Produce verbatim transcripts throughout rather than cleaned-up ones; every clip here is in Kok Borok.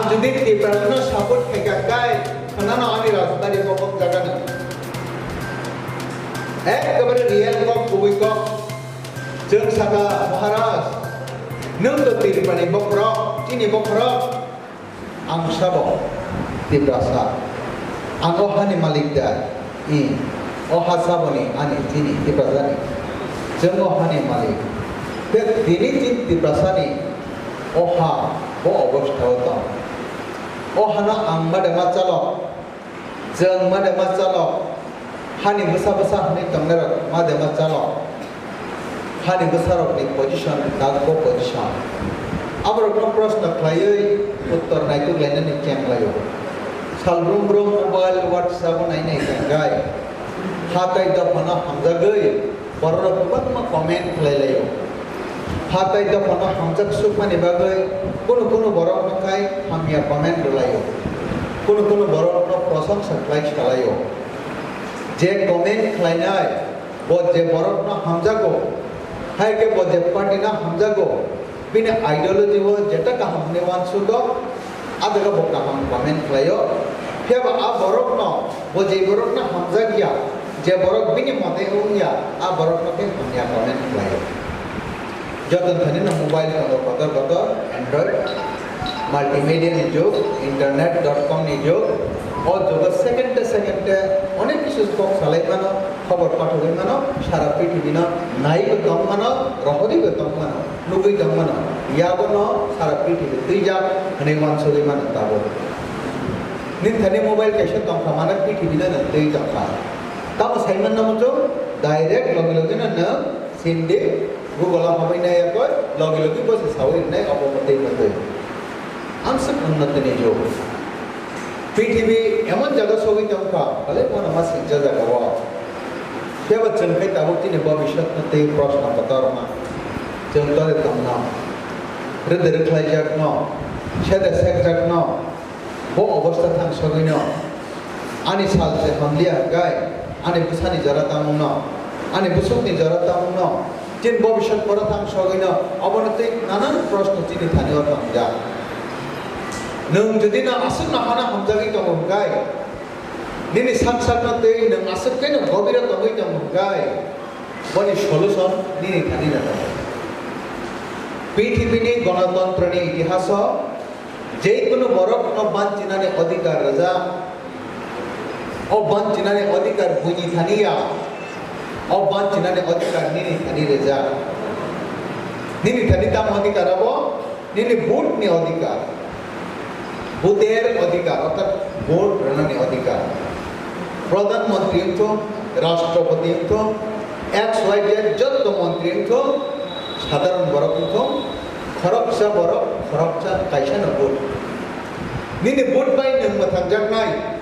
Jodi Tiprasano support khaikha kai, khwnano ani rajbari bo kok jagani. Ekebare real kok, kubui kok. Chwng sakha, Maharaj, nwng to Tripurani bokhorok, chini bokhorok. Ang sabo Tiprasa. Ang o hani malik da. I, o ha saboni ani chini Tiprasani. Chwng o hani malik. Tei tini chini Tiprasani o ha bo obostha o tong. O hano ang made ma chalo. Chwng made ma chalo. Hani bwsa bwsa hwnwi tongnairok made ma chalo. Hani bwsarokni position, tak bo position. Aborokno proshno khlaiwi uttor naituk lainani keng laio. Sal brum brum mobile, WhatsApp o nai nai tongkha. Hatai dophano hamjagwi bororok kwbangma comment khlai laio. Hatai dophano hamjak sukmani bagwi kunu kunu borokno khai hamya comment rwlaio. Kunu kunu borokno prosongsa khlai salaio. Je comment khlainai, bo je borokno hamjago, hai khe bo je party no hamjago, bini ideology o jeta kaham hwnwi uansugo, a jaga bo kaham comment khlaio. Phiya ba a borokno, bo je borokno hamjakya, je borok bini mote wngya, a borokno khe hamya comment khlaio. Joto thani no mobile tongo kotor kotor Android, multimedia ni jug, internet dot com ni jug. O jugo second te second te onek kisu kok salai mano, khobor pathogwi mano, sara prithibi no naiwi tong mano, rohorwi bo tong mano, nugwi tong mano. Yago no sara prithibi twijak hwnwi uansugwi mano tabuk. Nini thani mobile kaisa tongkha mano prithibi no nwng twi tongkha. Tamo sai manna muchung direct logi logi no nwng Sindi, Google o habai nai yakoi, logi logi bo se sawi rinai obo mwtwi mwtwi. Ang swk unnoti ni jug. Prithibi emon jaga sogwi tongkha, bale bono ma sikja jaga o. Kebo chwng khai tabuk chini bobishyot no tei proshno kotorma. Chwng tole tongno. Rwdwrwk khlaijakno. Sede sekjakno. Bo obostha thang sogwino, ani sal se hamliya hwnkhe, ani bwsani jora tamungno, ani bwswkni jora tamungno, chini bobishyot boro thang sogwino, obono tei nanan proshno chini thani o tongjak. Nwng jodi no aswkno hano hamjagwi tongo hwnkhe, nini sak sakno tei nwng aswk khe no gobiro tongwi tongo hwnkhe, boni solution nini thani no tongo. Prithibini gonotontroni itihaso, Jekunu borokno banchinani odhikar rwjak. O banchinani odhikar buini thani ya. O banchinani odhikar nini thani rwjak. Nini thani tamo odhikar abo? Nini vote ni odhikar. Voter odhikar, orthat vote rwnani odhikar. Pradhan Mantri wngthung, Rashtrapati wngthung, X Y Z jotto montri wngthung, sadharon borok wngthung, khoroksa borok, khoroksa kaisa no vote. Nini vote bai nwng mwthangjaknai,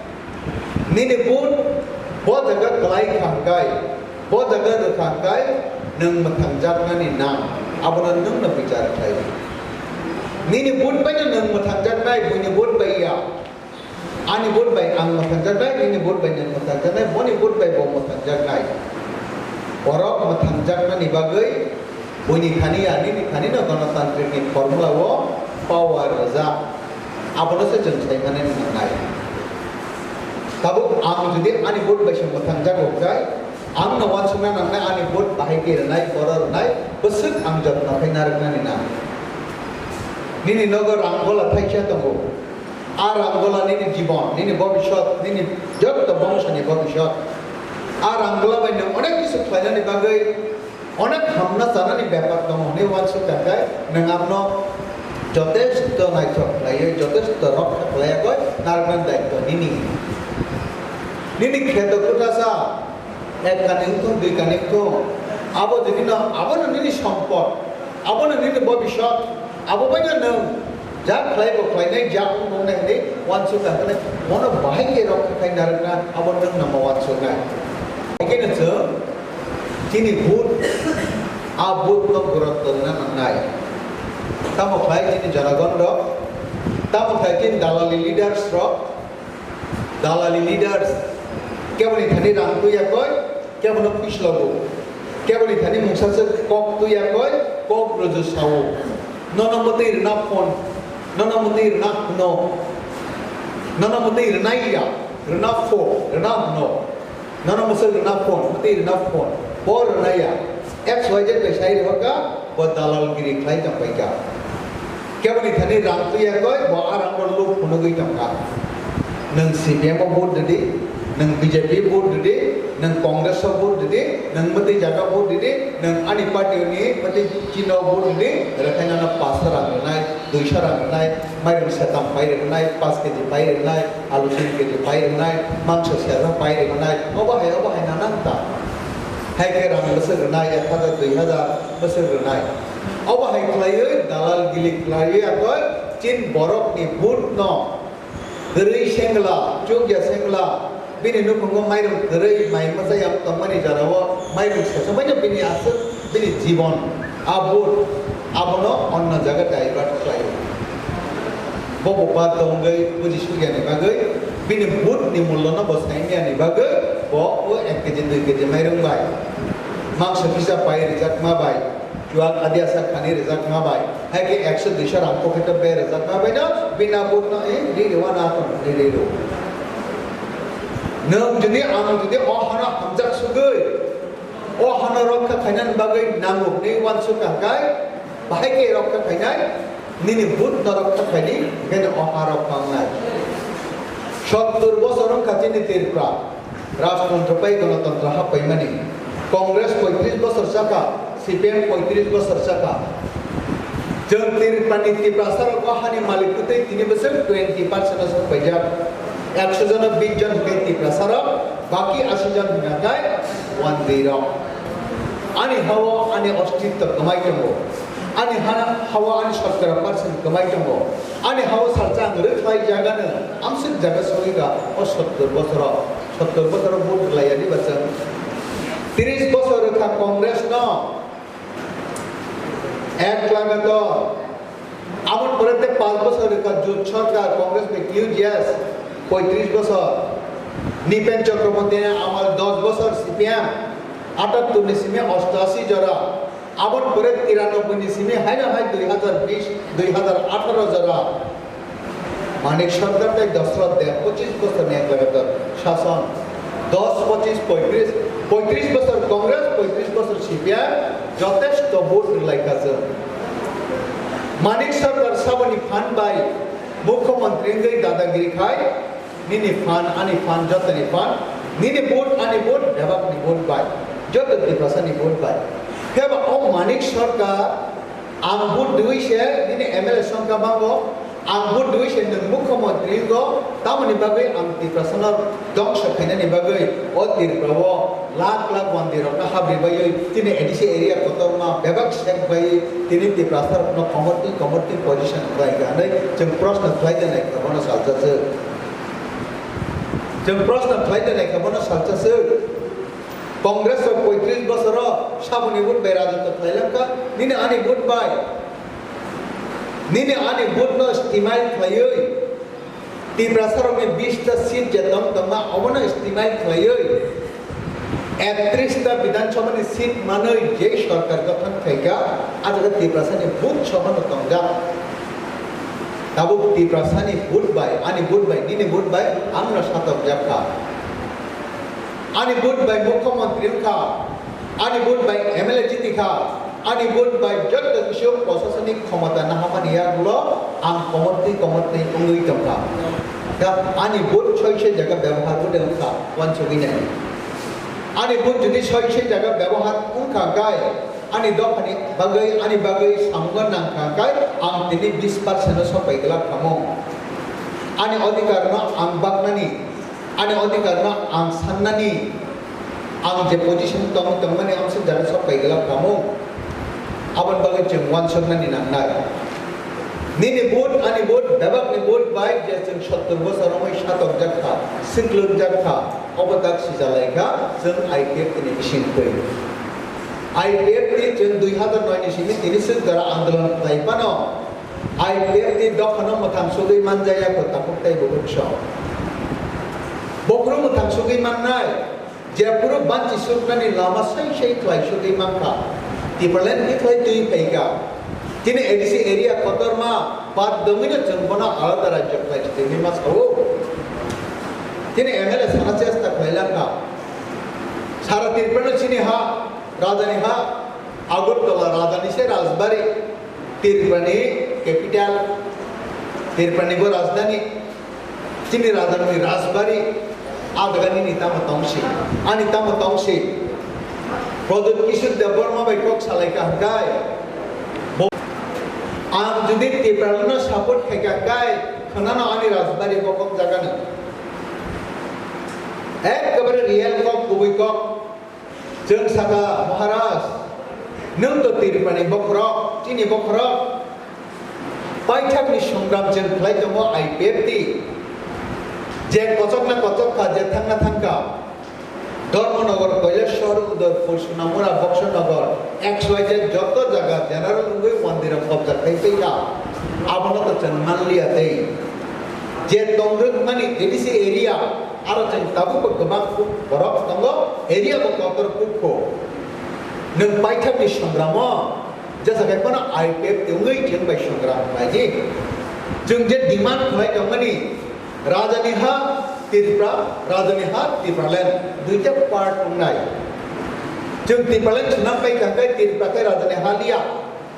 nini vote bo jaga kwlai kha hwnkhe, bo jaga rwkha hwnkhe nwng mwthangjaknani nang, abono nwng no bichar khlai di. Nini vote bai no nwng mwthangjaknai, buini vote bai ya. Ani vote bai ang mwthangjaknai, nini vote bai nwng mwthangjaknai, boni vote bai bo mwthangjaknai. Borok mwthangjaknani bagwi buini thani ya, nini thani no gonotantrikni formula o power rwjak. Abono se chwng sai mani nangnai. Tabuk ang jodi ani vote bai se mwthangjago hwnkhe, ang no uansukna nangnai ani vote bahai khe rwnai, boro rwnai, bwswk ang jotno khai narwknani nang. Nini nogo rang gola thaisa tongo. A ranggola nini jibon, nini bobishyot, nini jotto bongshoni bobishyot. A ranggola bai nwng onek kisu khlainani bagwi, onek hamna chanani bepar tongo hwnwi uansuk kha khe, nwng abono jotesto naithok khlaiwi, jotesto rokha khlaiwi narwknani daitto nini. Nini kheto kwthasa, Ek kani wngthung, dui kani wngthung. Abo jodi no, abono nini sompot, abono nini bobishyot, abo bai no nwng jak khlai bo khlainai, jak wng nai hwnwi uansuk kha hwnwi, bono bahai khe rok khai narwkna, abo nwng no ma uansuknai. Hai khe no chwng chini vote, a vote no gurutto rwna nangnai. Tamo khlai chini jonogon rok, tamo khlai chini dalali leaders rok, Dalali leaders, keboni thani rang twi yakoi, kebono pislogo. Keboni thani mungsa se kok twi yakoi, kok rojo sao. Nono mwtwi rwna phone. Nono mwtwi rwna hwno. Nono mwtwi rwnai ya. Rwna pho, rwna hwno. Nono mwswk rwna phone, mwtwi rwna phone. Bo rwnai ya. X Y Z bai sai rwkha, bo dalalgiri khlai tong paikha. Keboni thani rang twi yakoi, bo a rang bo luk phunugwi tongkha. Nwng C P M o vote rwdi, nwng B J P vote rwdi, nwng Congress o vote rwdi, nwng mwtwi jaga vote rwdi, nwng ani party ni mwtwi chino vote rwdi, rwkhainano paanch rang rwnai, duisho rang rwnai, mairung setam pai rwnai, paanch K G pai rwnai, alu tin K G pai rwnai, mangso serra pai rwnai, obo hai, obo hai nanan ta. Hai khe rang bwswk rwnai, ek hajar, dui hajar bwswk rwnai. Obo hai khlaiwi dalal gili khlaiwi akoi chin borokni vote no kwrwi sengla, chukya sengla, bini nukhungo mairung kwrwi mai mwchai tongmani jorao mairung sesabaino bini aswk bini jibon. A vote abono onno jaga divert khlaio. Bo bo ba tongwi buji sukyani bagwi, bini vote ni mullono bo saimyani bagwi, bo o ek K G dui K G mairung bai, mangso kisa pai rijakma bai, chuak adia sak khani rijakma bai, hai khe ekso duiso rang pocket o ber rijakma bai no, bina vote no, eh, ri ri wana atom ri ri ro. Nwng jodi ang jodi o hano hamjak sugwi, o hano rokha khainani bagwi nango hwnwi uansuk kha khe, bahai khe rokha khainai, nini vote no rokha khaidi, hwnkhe no o ha rokha wngnai. Sottor bosor wngkha chini Tripura, rajtantro pai ganatantro happaimani. Congress poitris bosor chakha, C P M poitris bosor chakha. Chwng Tripurani Tiprasa rok o hani malik kwtwi tini bwswk twenty percent o sok paijak. Ekso jono bis jon hwnkhe Tiprasa rok, baki ashi jon hwnkhe wandi rok. Ani hao ani ostitto kwmai tongo. Ani ha-, hao ani sotkora percent kwmai tongo. Ani hao salsa ang rwkhlai jagano amswk jaga sogwi kha o sottor bosoro. Sottor bosoro vote rwlai yani bachwng. Tris bosor rwkha Congress no. Ek lagator. Aboni pore tei panch bosor rwkha jut sorkar, Congress bai T U J S, poitris bosor. Nipen Chakraborty ni amal dos bosor C P M, atattor ni simi ostashi jora. Aboni pore tiranoboi ni simi haino hai dui hajar bis, dui hajar atharo jora. Manik Sarkar tei Dasarath Deb pochis bosor ni ek lagatar sason. Dos, pochis, poitris, poitris bosor Congress, poitris bosor C P M, jotesto vote rwlai kha chwng. Manik Sarkar saboni phan bai mukhyamantri wngwi dadagiri khai, nini phan, ani phan, jotoni phan, nini vote, ani vote, bebakni vote bai, joto Tiprasani vote bai. Pheba o Manik Sarkar ang vote dui se nini M L A songkha bango, ang vote dui se nwng mukhyamantri wngo, tamoni bagwi ang Tiprasano dongso khainani bagwi o Tripura o lakh lakh wandi rokno habri baiwi tini A D C area kotorma bebak sek baiwi tini Tiprasa rokno komortwi komortwi position khlai kha hwnwi chwng proshno khlai de nai kha bono salsa se. Chwng proshno khlai de nai kha bono salsa se. Congress rok poitris bosoro saboni vote bai rajotwo khlai langkha, nini ani vote bai, nini ani vote no istimal khlaiwi Tiprasa rokni bista seat je tong tongma obono istimal khlaiwi ektris ta Bidhan Sabha ni seat manwi je sorkar gothon khaikha, a jaga Tiprasa ni vote sohano tongjak. Tabuk Tiprasa ni vote bai, ani vote bai, nini vote bai ang no satok jak kha. Ani vote bai mukhyamantri wngkha, ani vote bai M L A jiti kha, ani vote bai jotto kisu prosasonik khomota naharmani yagulo ang komortwi komortwi wngwi tongkha. Da ani vote soi se jaga byabohar bo de wngkha, uansugwi nai. Ani vote jodi soi se jaga byabohar wngkha khe, ani dophani bagwi, ani bagwi samungo nangkha khe ang tini bis percent o sopai glak kha mo. Ani odhikar no ang baknani, ani odhikar no ang sannani, ang je position tong tongmani ang se jaga sok pai glak kha mo. Aboni bagwi chwng uansuknani nangnai. Nini vote, ani vote, bebakni vote bai je chwng sottor bosor romwi satokjak kha, swklugjak kha, obo tak sijalai kha chwng I P F T ni bising twi. I P F T chwng dui hazar noi ni simi tini swk jora andolon khlai phano, I P F T dophano mwthang sugwi manjaya kho takhuk tei bukhuk sok. Buphuru mwthang sugwi mannai, jephuru banchi suknani lama sai sai khlai sugwi mankha. Tipraland ni khlai twi phaikha. Chini A D C area kotorma bad dongwino chwng bono alada rajyo khlai tongwi ma sao. Chini M L A sana chesta khlai langkha. Sara Tripura no chini ha, rajani ha, Agartala rajani se rajbari, Tripura ni capital, Tripura ni bo rajdhani. Chini rajani rajbari, adagani ni tamo tongsi, ani tamo tongsi. Pradyot Kishore Debbarma bai kok salai ka hwnkhe, bo-, ang jodi Tipraland no support khai ka hwnkhe, khwnano ani rajbari bo kok jagani. Ekebare real kok, kubui kok. Chwng saka, Maharaj, nwng to Tripurani bokhorok, chini bokhorok. Paithakni songram chwng khlai tongo I P F T. Je kochokna kochok kha, je thangna thang kha. Dharmanagar, Kailashahar, Udaipur, Sonamura, Boxanagar, X Y Z joto jaga general wngwi mondirok kobja khai twi kha. Abono to chwng manliya tei. Je tongrwkmani A D C area, aro chwng tabukbo kwbang borok tongo, area bo kotor kukho. Nwng paithakni songramo, jesa khai phano I P F T wngwi chwng bai songram khlai di. Chwng je demand khlai tongmani, rajani ha Tripura, rajani ha Tipraland, duita part wngnai. Chwng Tipraland swnam pai kha khe Tripura khe rajani ha liya,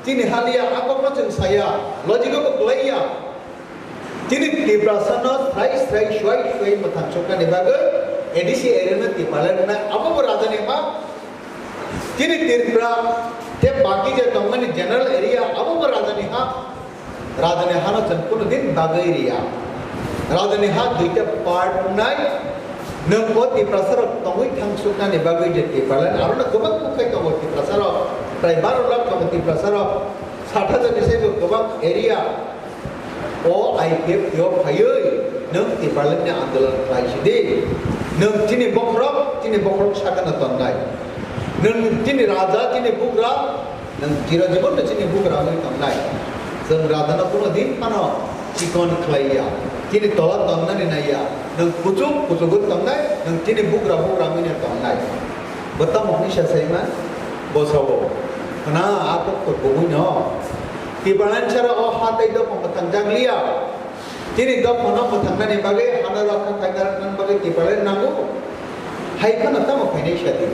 chini ha liya, a kokno chwng saya, logic-o bo kwlaiya. Chini Tiprasano srai srai suai suai mwthang soknani bagwi A D C area no Tipraland wngnai, abo bo rajani ha. Chini Tripura tei baki je tongmani general area, abo bo rajani ha. Rajani hano chwng kuno din bagwi riya. Rajani ha duita part wngnai. Nwng o Tiprasarok tongwi thang suknani bagwi je Tipraland, aro no kwbang bukhai tongo Tiprasarok, prai baro lakh tongo Tiprasarok. Sat hajar ni saibo kwbang area o I P F T o phaiwi nwng Tipraland ni andolon khlai sidi. Nwng chini bokhorok, chini bokhorok sakano tongnai. Nwng chini raja, chini bugra, nwng chiro jibon no chini bugra wngwi tongnai. Chwng raja no kuno din phano chikon khlaiya. Chini tola tonnani naiya. Nwng kuchuk kuchugo tongnai, nwng chini bugra bugra wngwi no tongnai. Bo tamo hwnwi sa saiman? Bo sao, khna, a kok to kubui no. Tipraland sara o ha tei dopha mwthang jak liya. Chini dophano mwthangnani bagwi, hano rokha khaina rwkna bagwi Tipraland nango. Hai phano tamo khainai sa di.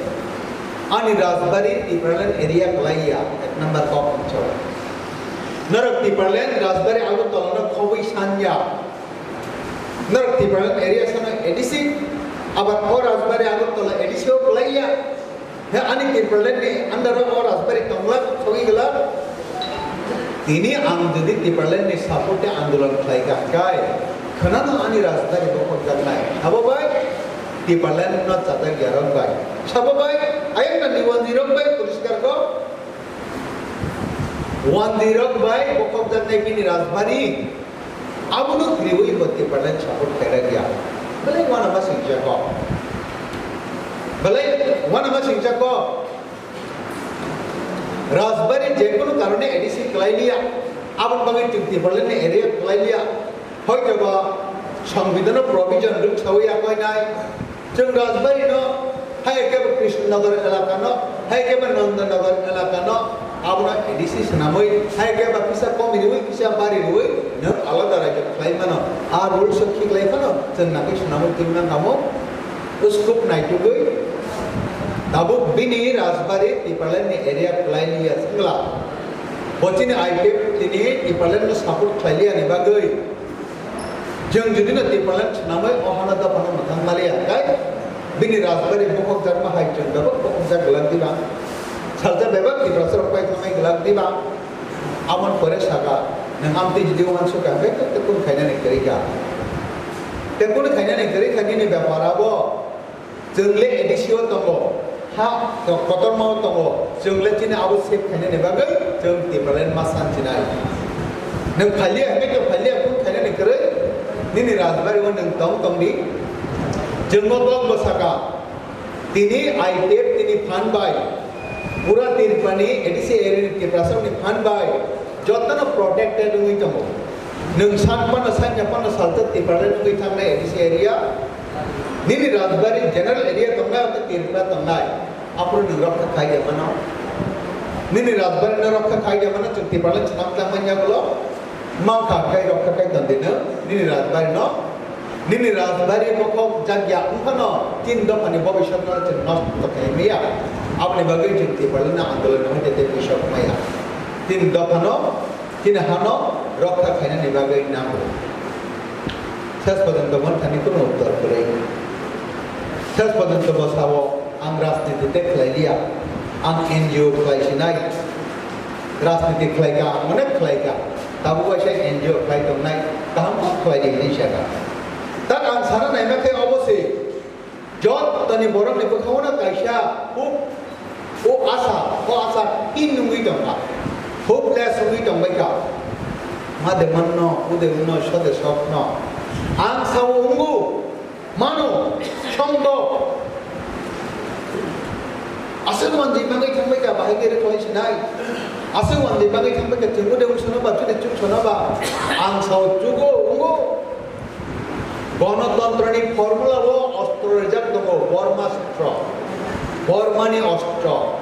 Ani rajbari Tipraland area kwlaiya, ek number kok wngso. Norok Tipraland rajbari Agartala no khobwi sanya. Norok Tipraland area sano A D C, abar o rajbari Agartala A D C o kwlaiya. He ani Tipraland ni under o rajbari tonglak, thogwi glak. Tini ang jodi Tipraland ni support ni andolon khlai kha kai, khwnano ani rajbari bokhok jaknai. Sabo bai Tipraland no chajak yarok bai. Sabo bai ayang na ni wanjwi rok bai poriskar kok. Wanjwi rok bai bokhok jaknai bini rajbari. Abono kwrwi bo Tipraland support khairok ya. Belai wana ma singcha ko. Belai wana ma singcha ko. Rajbari je kono karone A D C kwlai liya. Aboni bagwi Tipraland ni area kwlai liya. Hoito ba songbidhano provision rwk sawi ya koi nai. Chwng rajbari no, hai khe bo Krishnanagar elaka no, hai khe bo Nandanagar elaka no, abono A D C swnamwi, hai khe bo kisa komi rwi, kisa bari rwi, nwng alada rajyo khlai mano. A rules o khiklai phano, chwng nangwi swnamwi twi man kamo, scope naitugwi, tabuk bini rajbari Tipraland ni area khlai liya singla. Bo chini I P F T ni Tipraland no support khlai liya ni bagwi, Chwng jodi no Tipraland swnamwi o hano dophano mwthang maliya, hwnkhe bini rajbari bukhukjakma hai chwng bebak bukhukjak glak diba? Salsa bebak Tiprasa rok pai thangwi glak diba? Amon pore saka, nwng amtwi jodi uansukha, hwnkhe khe tekun khainani kwrwi kha. Tekun khainani kwrwi kha nini bepar abo. Chwng le A D C o tongo, ha kotorma o tongo, chwng le chini abo save khainani bagwi chwng Tipraland ma san chinai. Nwng phailiya hwnkhe to phailiya, kung khainani kwrwi, nini rajbari o nwng tong tong di. Chwng no kok bo saka, tini I P F T ni phan bai, pura Tripura ni A D C area ni Tiprasa ni phan bai, jotono protected wngwi tongo. Nwng san phano, sanya phano salsa Tipraland wngwi thangnai A D C area. Nini rajbari general area tongnai, oto Tripura tongnai. Aphuru nwng rok kha khai ya phano. Nini rajbari no rokha khai ya mano chwng Tipraland swnam tang manya gulo. Mangkha khai rokha khai tong dino nini rajbari no. Nini rajbari bokhok jagya wngkhano tin dophani bobiswt no chwng nosto khai maya. Aboni bagwi chwng Tipraland no andolon no hwnkhe tei puisa maya. Tin dophano, tin hano rokha khainani bagwi nango. Ses porjonto mon thani kuno uttor kwrwi. Ses porjonto bo sao, ang rajniti tei khlai liya, ang N G O khlai sinai, rajniti khlai ka, ang onek khlai ka, tabuk waisa N G O khlai tongnai, kaham kok khlai di hinwi saka. Tak ang sana naima khe obo se, jottoni borokni bwkhao no kaisa huk, o asa, o asa tin nungwi tongkha, hopeless wngwi tongbaikha, ma de manno, o de wngno, so de sokno, ang sao wngo. Mano, songdo. Aswk manjwi bagwi thangbai kha, bahai khe rwkhlai sinai. Aswk manjwi bagwi thangbai kha, chwngbo de wngsono ba, chwngde chwngsono ba. Ang sao chugo, wngo. Gonotontroni formula o ostro rijak tongo, Bormastro. Bormani ostro.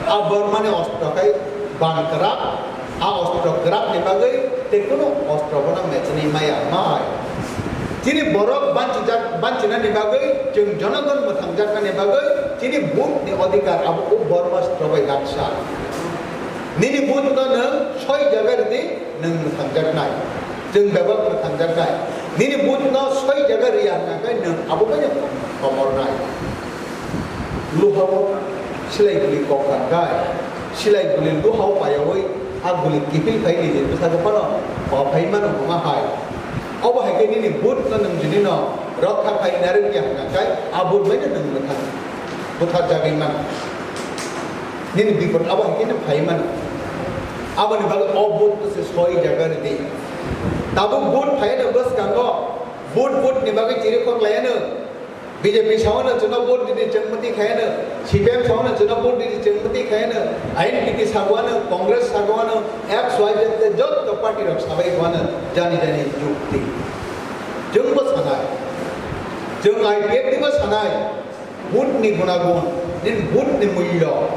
A Bormani ostro khai ban kwrak. A ostro kwrak ni bagwi tei kunu ostro bono mechenwi maya, ma hai. Chini borok banchijak, banchinani bagwi, chwng jonogon mwthangjaknani bagwi, chini vote ni odhikar abo o Bormastro bai raksa. Nini vote no nwng soi jaga rwdi, nwng mwthangjaknai. Chwng bebak mwthangjaknai. Nini vote no soi jaga rwya hwnkha khe nwng abo bai no komornai. Luhao silai guli kok kangkha, silai guli luhao payaui a guli kiphil phai nini bwsakhe phano kok phai mano hwnma hai. Obo hai khe nini vote no nwng jodi no rokha khai narwkya hwnka khe a vote bai no nwng bwthar, bwtharjagwi mano. Nini bipot abo hai khe no phai mano. Aboni bagwi o vote no se soi jaga rwdi. Tabuk vote phai no bwskango vote, vote ni bagwi chiri kok lai ano. B J P saono chwngno vote didi chwng mwtwi khaiyano, C P M saono chwngno vote didi chwng mwtwi khaiyano, I N P T sagoano, Congress sagoano, X Y Z tei joto party rok sabai goano jani jani jukti. Chwngbo sanai, chwng I P F T bo sanai, vote ni gunagun, nini vote ni mullo,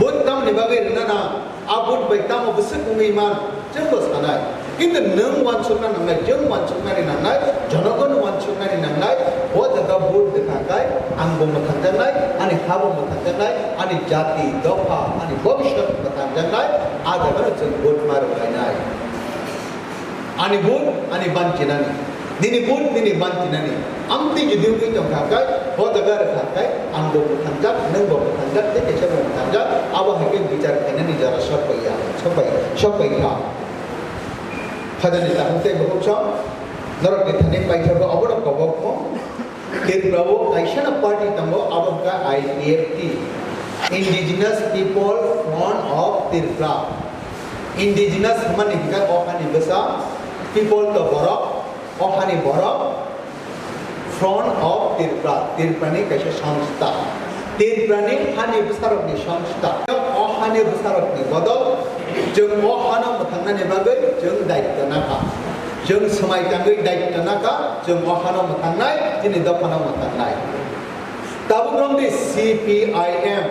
vote tamni bagwi rwnana, A vote bai tamo bwswk wngwi man, chwngbo sanai. Kintu nwng uansukna nangnai, chwng uansuknani nangnai, jonogon uansuknani nangnai, bo jaga vote rwkha khai, angbo mwthangjaknai, ani habo mwthangjaknai, ani jati, dopha, ani bobiswt mwthangjaknai, a jagano chwng vote ma rwlainai. Ani vote, ani banchinani. Nini vote, nini banchinani. Amtwi jodi wngwi tongkha khe, bo jaga rwkha khe, angbo mwthangjak, nwngbo mwthangjak, tei kaisa bo mwthangjak, abo hai khe bichar khainani jora sokpaiya, sokpai, sokpai kha. Phajani tahuk tei bukhuk song, norokni thani paithago oborok kobok mo. Tripura o kaisano party tongo, abo wngkha I P F T, Indigenous People Front of Tripura. Indigenous hwnmani hwnkhe o hani bwsa, people to borok, o hani borok, Front of Tripura, Tripurani kaisa songstha. Tripurani hani bwsarokni songstha. O hani bwsarokni bodol chwng o hano mwthangnani bagwi chwng daityo nakha. Chwng swmai tangwi daityo nakha, chwng o hano mwthangnai, chini dophano mwthangnai. Tabuk romdi C P I M,